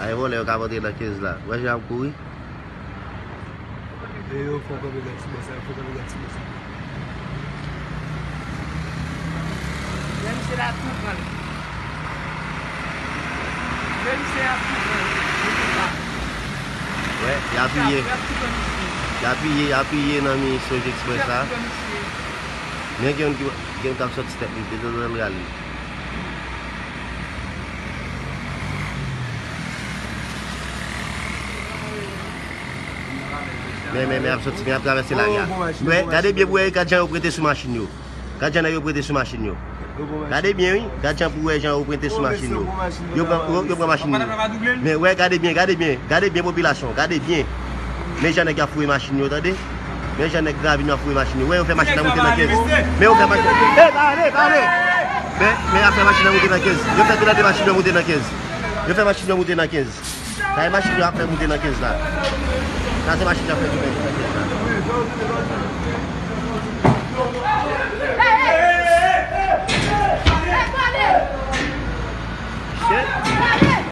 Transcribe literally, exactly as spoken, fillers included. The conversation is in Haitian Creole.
Ay vòlè yo k ap antre nan kenz la. Wè jan y ap kouri? E yo fò kanpe gad ti bò sa, yo fò kanpe gad ti bò sa. Menm se la tou pran. Menm se la tou pran. Yo tou pa. Wè, y apiye. Y ap tou pran misye. Y apiye, y apiye nan mi Sojexpress la. Y ap tou pran misye. Men gen yon ki, gen yon k ap sòti tèt li, desann nan l rale. Men, men, men ap sòti, men ap travèse lari a. Wè, gade byen pou wè, gad jan yo prete sou machin yo. Gad jan nèg yo prete sou machin yo. Gade byen, wi. Gad jan pou wè jan yo prete sou machin yo. Yo pran, yo, yo pran machin yo. Men wè, gade byen, gade byen, gade byen popilasyon, gade byen. Men jan nèg y ap foure machin yo, tande. Men jan nèg Gravin yo ap foure machin yo. Wè, yo fè machin nan moute nan kenz. Men yo fè machin. Ey, pa ale, pa ale. Men, men y ap fè machin nan moute nan kenz. Yo fè tou lè de machin yo moute nan kenz. Yo fè machin yo moute nan kenz. Sa e machin yo ap fè moute nan kenz la. Sa se machin yo ap fè moute nan kenz la.